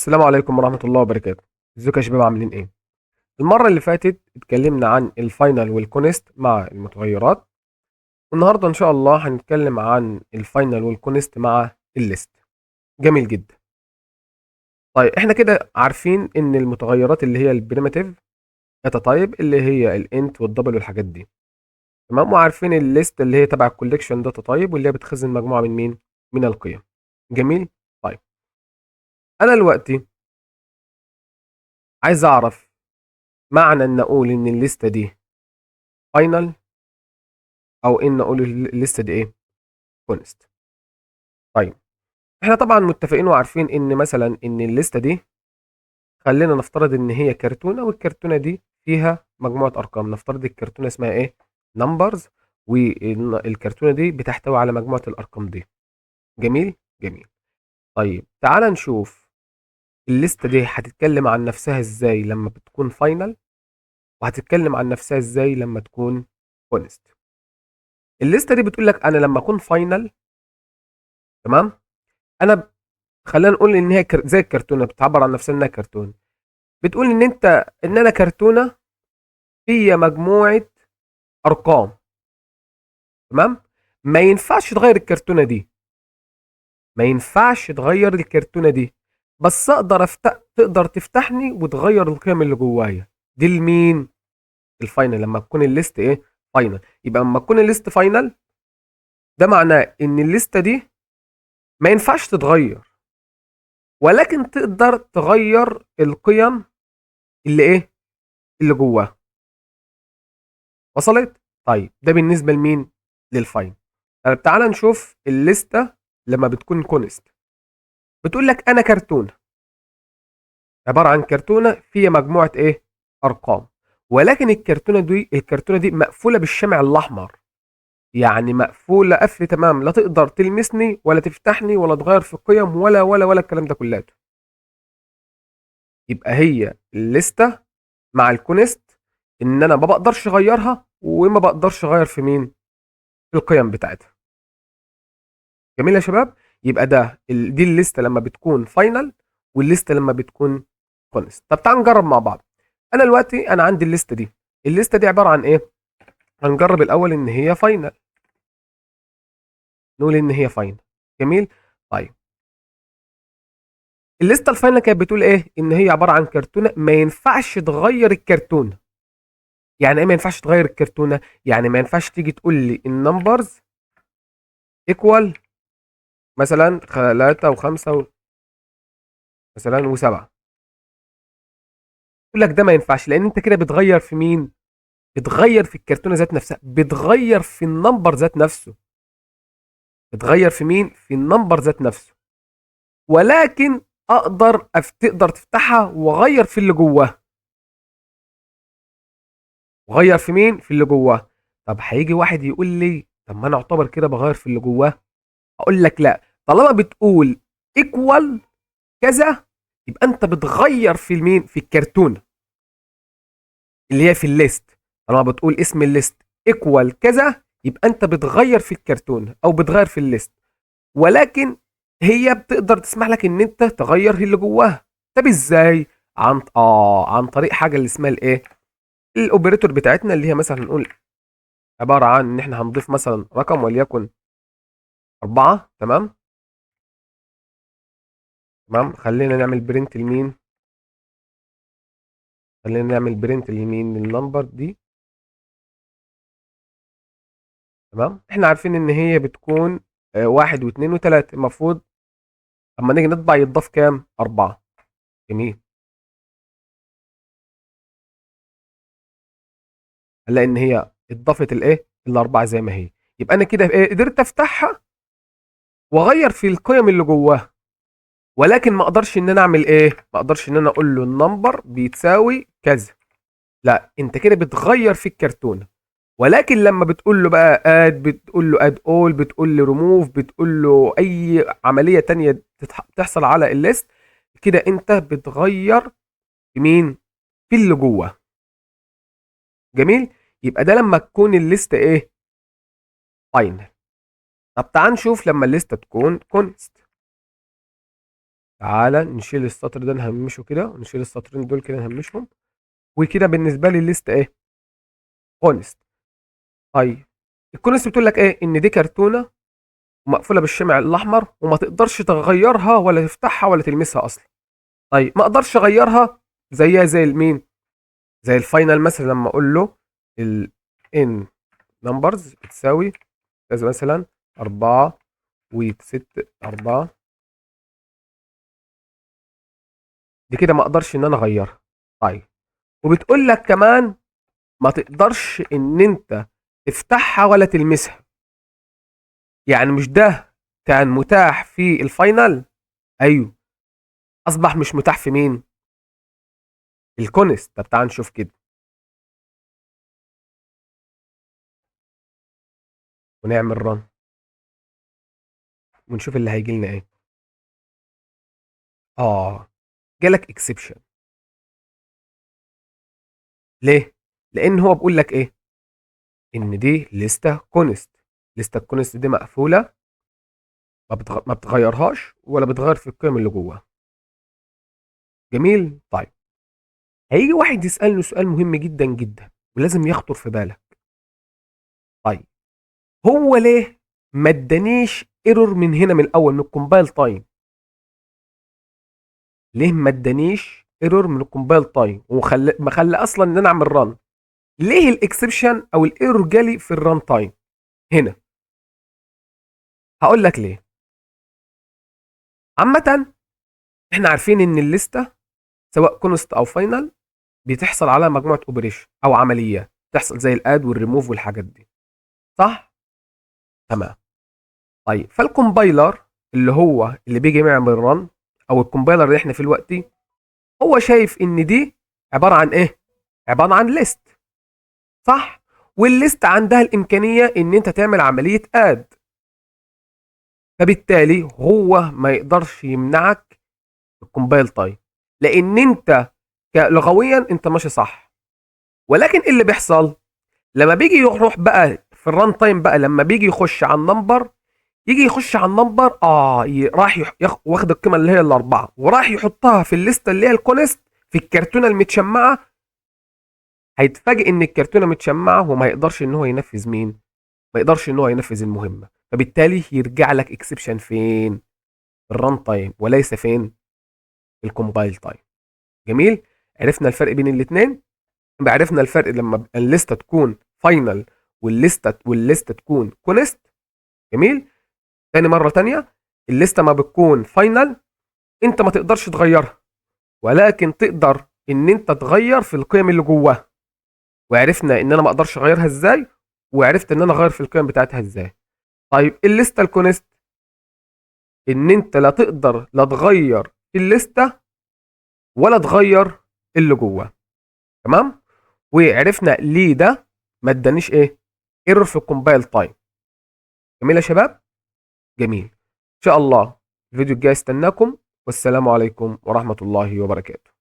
السلام عليكم ورحمة الله وبركاته. ازيكم يا شباب، عاملين ايه؟ المرة اللي فاتت اتكلمنا عن ال final وال const مع المتغيرات، والنهاردة ان شاء الله هنتكلم عن ال final وال const مع ال list. جميل جدا. طيب احنا كده عارفين ان المتغيرات اللي هي ال primitive data type اللي هي ال int وال double والحاجات دي، تمام، وعارفين ال list اللي هي تبع ال collection data type واللي هي بتخزن مجموعة من مين؟ من القيم. جميل. طيب انا دلوقتي عايز اعرف معنى ان اقول ان الليستة دي final او ان اقول الليستة دي ايه؟ const. طيب احنا طبعا متفقين وعارفين ان مثلا ان الليستة دي خلينا نفترض ان هي كرتونه، والكرتونه دي فيها مجموعة ارقام. نفترض الكرتونه اسمها ايه؟ numbers، والكرتونه دي بتحتوي على مجموعة الارقام دي. جميل جميل. طيب تعال نشوف الليستة دي هتتكلم عن نفسها ازاي لما بتكون final، وهتتكلم عن نفسها ازاي لما تكون const. الليستة دي بتقول لك انا لما اكون final، تمام، انا خلينا نقول ان هي زي الكرتونه، بتعبر عن نفسها انها كرتون. بتقول ان انت ان انا كرتونة فيها مجموعة ارقام، تمام، ما ينفعش تغير الكرتونه دي، ما ينفعش تغير الكرتونه دي، بس اقدر افتح، تقدر تفتحني وتغير القيم اللي جوايا دي. لمين؟ ال final. لما تكون ال list ايه؟ final. يبقى لما تكون ال list final ده معناه ان الليستة دي ما ينفعش تتغير، ولكن تقدر تغير القيم اللي ايه؟ اللي جواها. وصلت؟ طيب ده بالنسبة لمين؟ لل final. طيب تعال نشوف الليستة لما بتكون const. بتقول لك انا كرتونة، عبارة عن كرتونة فيها مجموعة ايه؟ ارقام، ولكن الكرتونه دي مقفولة بالشمع الاحمر، يعني مقفولة قفل تمام، لا تقدر تلمسني ولا تفتحني ولا تغير في القيم ولا ولا ولا الكلام ده كلته. يبقى هي الليستة مع ال const ان انا ما بقدرش اغيرها وما بقدرش اغير في مين؟ في القيم بتاعتها. جميل يا شباب. يبقى ده دي الليستة لما بتكون final والليسته لما بتكون const. طب تعال نجرب مع بعض. انا دلوقتي انا عندي الليستة دي، الليستة دي عبارة عن ايه؟ هنجرب الاول ان هي final، نقول ان هي final. جميل. طيب الليستة ال final كانت بتقول ايه؟ ان هي عبارة عن كرتونة ما ينفعش تغير الكرتونه. يعني ايه ما ينفعش تغير الكرتونه؟ يعني ما ينفعش تيجي تقول لي ال numbers equal مثلا 3 و5 مثلا و7، يقول لك ده ما ينفعش، لان انت كده بتغير في مين؟ بتغير في الكرتونه ذات نفسها، بتغير في ال number ذات نفسه. بتغير في مين؟ في ال number ذات نفسه. ولكن تقدر تفتحها وغير في اللي جواها. وغير في مين؟ في اللي جواها. طب هيجي واحد يقول لي طب ما انا اعتبر كده بغير في اللي جواه. اقول لك لا، طالما بتقول equal كذا يبقى انت بتغير في المين؟ في الكرتونه اللي هي في ال list. طالما بتقول اسم ال list equal كذا يبقى انت بتغير في الكرتونه او بتغير في ال list، ولكن هي بتقدر تسمح لك ان انت تغير اللي جواها. طب ازاي؟ عن طريق حاجة اللي اسمها الايه؟ ال operator بتاعتنا، اللي هي مثلا هنقول عبارة عن ان احنا هنضيف مثلا رقم وليكن 4. تمام تمام. خلينا نعمل print لمين؟ خلينا نعمل print لمين؟ لل number دي. تمام. احنا عارفين ان هي بتكون 1 واثنين وتلاتة، المفروض اما نيجي نطبع يتضاف كام؟ 4. جميل. هنلاقي ان هي اتضافت الايه؟ ال4 زي ما هي. يبقى انا كده ايه؟ قدرت افتحها واغير في القيم اللي جواها، ولكن ما اقدرش ان انا اعمل ايه؟ ما اقدرش ان انا اقول له ال number بيتساوي كذا. لا، انت كده بتغير في الكرتونه. ولكن لما بتقول له بقى add، بتقول له add all، بتقول له ريموف، بتقول له اي عملية تانية تحصل على ال list، كده انت بتغير في مين؟ في اللي جوه. جميل. يبقى ده لما تكون ال list ايه؟ final. طب تعال نشوف لما الليستة تكون const. تعالى نشيل السطر ده نهمشه كده، ونشيل السطرين دول كده نهمشهم، وكده بالنسبة لي ال list ايه؟ const. طيب ال const بتقول لك ايه؟ ان دي كرتونة ومقفوله بالشمع الاحمر وما تقدرش تغيرها ولا تفتحها ولا تلمسها اصلا. طيب ما اقدرش اغيرها زيها زي المين؟ زي ال final مثلا، لما اقول له ال n numbers بتساوي كذا مثلا 4 و6 4، دي كده ما اقدرش ان انا اغيرها. طيب وبتقول لك كمان ما تقدرش ان انت تفتحها ولا تلمسها. يعني مش ده كان متاح في ال final؟ ايوه، اصبح مش متاح في مين؟ ال const. طب تعال نشوف كده ونعمل run ونشوف اللي هيجي لنا ايه. جالك exception. ليه؟ لان هو بيقول لك ايه؟ ان دي لستة const، لستة ال const دي مقفولة، ما بتغيرهاش ولا بتغير في القيم اللي جواها. جميل. طيب هيجي واحد يسألني سؤال مهم جدا جدا ولازم يخطر في بالك. طيب هو ليه ما ادانيش error من هنا من الاول من ال compile time؟ ليه ما ادانيش error من ال compile time وخلى ما خلى اصلا ان انا اعمل run؟ ليه ال exception او ال error جالي في ال run time هنا؟ هقول لك ليه. عامة احنا عارفين ان الليستة سواء const او final بتحصل على مجموعة operation او عمليات تحصل زي الاد والريموف والحاجات دي، صح؟ تمام. طيب فال compiler اللي هو اللي بيجي يعمل run او ال compiler اللي احنا فيه دلوقتي، هو شايف ان دي عبارة عن ايه؟ عبارة عن list، صح؟ وال list عندها الامكانية ان انت تعمل عملية add، فبالتالي هو ما يقدرش يمنعك ال compile time، لان انت لغويا انت ماشي صح. ولكن ايه اللي بيحصل لما بيجي يروح بقى في ال run time بقى، لما بيجي يخش على ال number، يجي يخش على ال number راح واخد القيمة اللي هي الاربعة وراح يحطها في الليستة اللي هي ال const في الكرتونه المتشمعه، هيتفاجئ ان الكرتونه متشمعه وما يقدرش ان هو ينفذ مين؟ ما يقدرش ان هو ينفذ المهمة، فبالتالي يرجع لك exception فين؟ ال run time وليس فين؟ ال compile time. جميل؟ عرفنا الفرق بين الاثنين؟ يبقى عرفنا الفرق لما الليستة تكون final والليسته تكون const. جميل؟ تاني مرة تانية، الليستة ما بتكون final انت ما تقدرش تغيرها، ولكن تقدر ان انت تغير في القيم اللي جواها. وعرفنا ان انا ما اقدرش اغيرها ازاي، وعرفت ان انا اغير في القيم بتاعتها ازاي. طيب الليستة ال const ان انت لا تقدر لا تغير الليستة ولا تغير اللي جواها. تمام؟ وعرفنا ليه ده ما ادانيش ايه؟ error في ال compile time. جميل يا شباب؟ جميل. ان شاء الله الفيديو الجاي استناكم، والسلام عليكم ورحمة الله وبركاته.